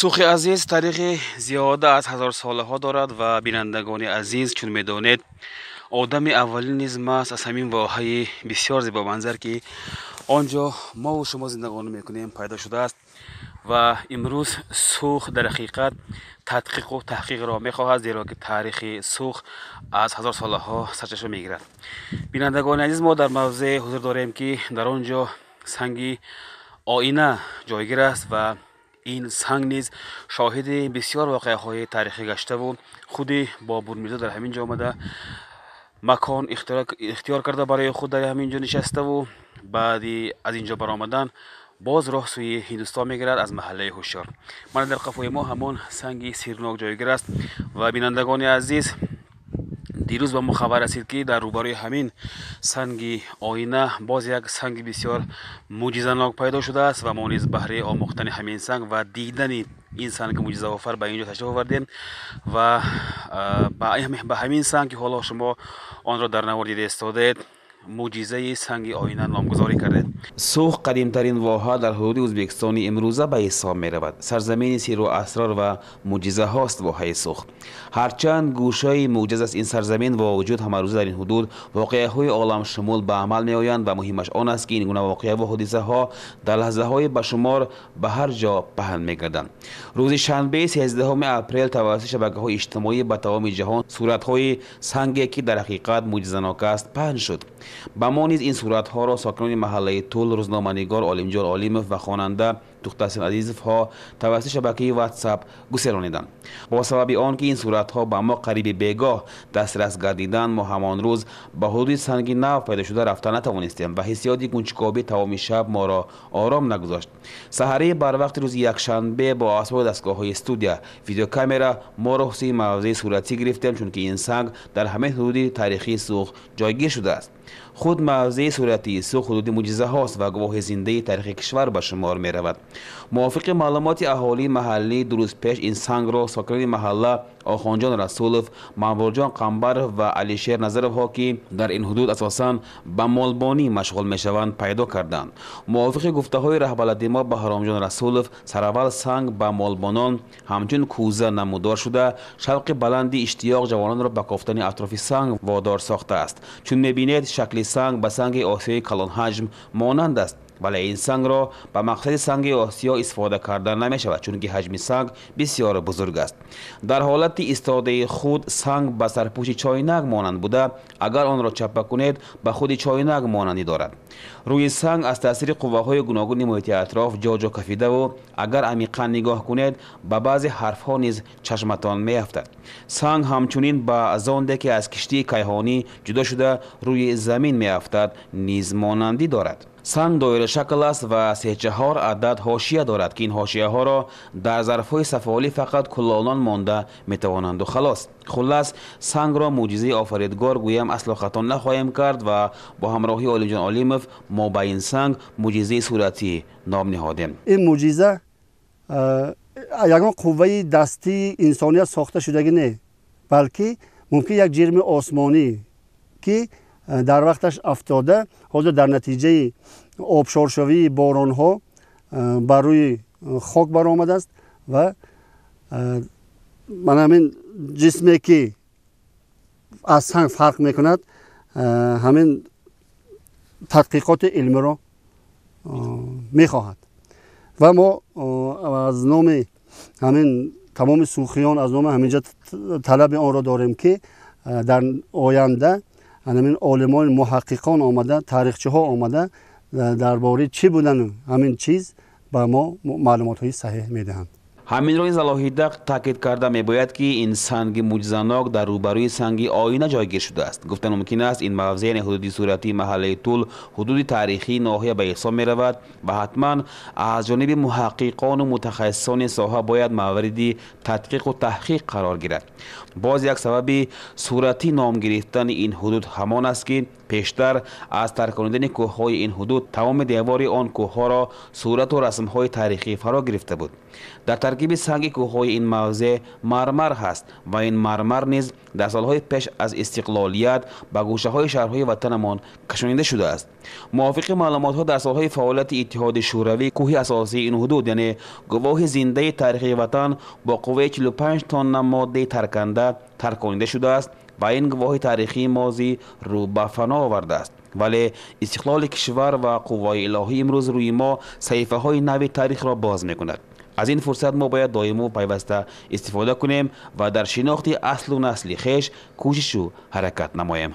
Сухи азиз таърихи зиёда аз ҳазорсолаҳо дорад ва бинандагони азиз, чун медонед, одами аввалин низ маҳз аз ҳамин воҳаи бисёр зебоманзар, ки он ҷо мову шумо зиндагонӣ мекунем, пайдо шудааст. Ва имрӯз Сух дар ҳақиқат тадқиқу таҳқиқро мехоҳад, зеро ки таърихи Сух аз ҳазорсолаҳо сарчашма мегирад. Бинандагони азиз, мо дар мавзеъ ҳузур дорем, ки дар он ҷо санги оина ҷойгир аст ва ин санг низ шоҳиди бисёр воқеаҳои таърихӣ гаштаву худи Бобур Мирзо дар ҳамин ҷо омада, макон ихтиёр карда, барои худ дар ҳамин ҷо нишаставу баъди аз ин ҷо баромадан боз роҳ сӯи Ҳиндустон мегирад аз маҳаллаи Ҳушёр. Мана дар қафои мо ҳамон санги сирнок ҷойгир аст. Ва бинандагони азиз, дирӯз ба мо хабар расид, ки дар рӯбарӯи ҳамин санги оина боз як санги бисёр мӯъҷизанок пайдо шудааст ва мо низ баҳри омӯхтани ҳамин санг ва дидани ин санги мӯъҷизаофар ба ин ҷо ташриф овардем. Ва ба ҳамин санг, ки ҳоло шумо онро дар навор дида истодаед, мӯъҷизаи санги оина номгузорӣ кардед. Сух қадимтарин воҳа дар ҳудуди Ӯзбекистони имрӯза ба ҳисоб меравад. Сарзамини сирру асрор ва мӯъҷизаҳост воҳаи Сух. Ҳарчанд гӯшаи мӯъҷаз аст ин сарзамин, бо вуҷуд ҳамарӯза дар ин ҳудуд воқеаҳои оламшумул ба амал меоянд ва муҳимаш он аст, ки ин гуна воқеаву ҳодисаҳо дар лаҳзаҳои ба шумор ба ҳар ҷо паҳн мегарданд. Рӯзи шанбе, 13 апрел, тавассути шабакаҳои иҷтимоӣ ба тамоми ҷаҳон суратҳои санге, ки дар ҳақиқат мӯъҷизанок аст, паҳн шуд. Ба мо низ ин суратҳоро сокинони маҳаллаи Тул, рӯзноманигор Олимҷон Олимов ва хонанда Тухтаҳсин Азизовҳо тавассути шабакаи Ватсап гуселониданд. Бо сабаби он ки ин суратҳо ба мо қариби бегоҳ дастрас гардиданд, мо ҳамон рӯз ба ҳудуди санги нав пайдошуда рафта натавонистем ва ҳиссиёти кунҷкобӣ тамоми шаб моро ором нагузошт. Саҳарии барвақти рӯзи якшанбе бо асбоби дастгоҳҳои студия, видеокамера мо роҳ сӯи мавзеи суратӣ гирифтем, чунки ин санг дар ҳамин ҳудуди таърихии Сух ҷойгир шудааст. Худ мавзеи суратии Сух ҳудуди мӯъҷизаҳост ва гувоҳи зиндаи таърихи кишвар ба шумор меравад. Мувофиқи маълумоти аҳолии маҳаллӣ, 2 рӯз пеш ин сангро сокинони маҳалла Охонҷон Расулов, Манвурҷон Қамбаров ва Алишер Назаровҳо, ки дар ин ҳудуд асосан ба молбонӣ машғул мешаванд, пайдо карданд. Мувофиқи гуфтаҳои раҳбалади мо Баҳромҷон Расулов, сараввал санг ба молбонон ҳамчун кӯза намудор шуда, шавқи баланди иштиёқ ҷавононро ба кофтани атрофи санг водор сохтааст. Чун мебинед, шакли санг ба санги осиёи калонҳаҷм монанд аст, вале ин сангро ба мақсади санги осиё истифода карда намешавад, чунки ҳаҷми санг бисёр бузург аст. Дар ҳолати истодаи худ санг ба сарпӯши чойнак монанд буда, агар онро чаппа кунед, ба худи чойнак монандӣ дорад. Рӯи санг аз таъсири қувваҳои гуногуни муҳити атроф ҷо-ҷо кафидаву агар амиқан нигоҳ кунед, ба баъзе ҳарфҳо низ чашматон меафтад. Санг ҳамчунин ба зонде, ки аз киштии кайҳонӣ ҷудо шуда рӯи замин меафтад, низ монандӣ дорад. Санг доирашакл аст ва се-чаҳор адад ҳошия дорад, ки ин ҳошияҳоро дар зарфҳои сафолӣ фақат куллолон монда метавонанду халос. Хуллас, сангро мӯъҷизаи офаридгор гӯям, асло хато нахоҳем кард. Ва бо ҳамроҳии Олимҷон Олимов мо ба ин санг мӯъҷизаи суратӣ ном ниҳодем. Ин мӯъҷиза ягон қувваи дастии инсоният сохта шудагӣ не, балки мумкин як ҷирми осмонӣ, ки дар вақташ афтода, ҳозир дар натиҷаи обшоршавии боронҳо бар рӯи хок баромадааст. Ва мана ҳамин ҷисме, ки аз санг фарқ мекунад, ҳамин тадқиқоти илмиро мехоҳад. Ва мо аз номи ҳамин тамоми сухиён, аз номи ҳаминҷа талаби онро дорем, ки дар оянда ҳамин олимони муҳаққиқон омада, таърихчиҳо омада, дар бораи чӣ будану ҳамин чиз ба мо маълумотҳои саҳеҳ медиҳанд. Ҳаминро низ алоҳида таъкид карда мебояд, ки ин санги мӯъҷизанок дар рӯбарӯи санги оина ҷойгир шудааст. Гуфта мумкин аст, ин мавзеъ, яъне ҳудуди суратии маҳаллаи Тул, ҳудуди таърихии ноҳия ба ҳисоб меравад ва ҳатман аз ҷониби муҳаққиқону мутахассисони соҳа бояд мавриди тадқиқу таҳқиқ қарор гирад. Боз як сабаби суратӣ ном гирифтани ин ҳудуд ҳамон аст, ки пештар аз тарконидани кӯҳҳои ин ҳудуд тамоми девори он кӯҳҳоро сурату расмҳои таърихӣ фаро гирифта буд. Дар таркиби санги кӯҳҳои ин мавзеъ мармар ҳаст ва ин мармар низ дар солҳои пеш аз истиқлолият ба гӯшаҳои шаҳрҳои ватанамон кашонида шудааст. Мувофиқи маълумотҳо, дар солҳои фаъолияти Иттиҳоди Шӯравӣ кӯҳи асосии ин ҳудуд, яъне гувоҳи зиндаи таърихи ватан, бо қувваи 45 тонна моддаи тарканда тарконида шудааст ва ин гувоҳи таърихии мозӣ рӯ ба фано овардааст. Вале истиқлоли кишвар ва қувваи илоҳӣ имрӯз рӯи мо саҳифаҳои нави таърихро боз мекунад. Аз ин фурсат мо бояд доиму пайваста истифода кунем ва дар шинохти аслу насли хеш кӯшишу ҳаракат намоем.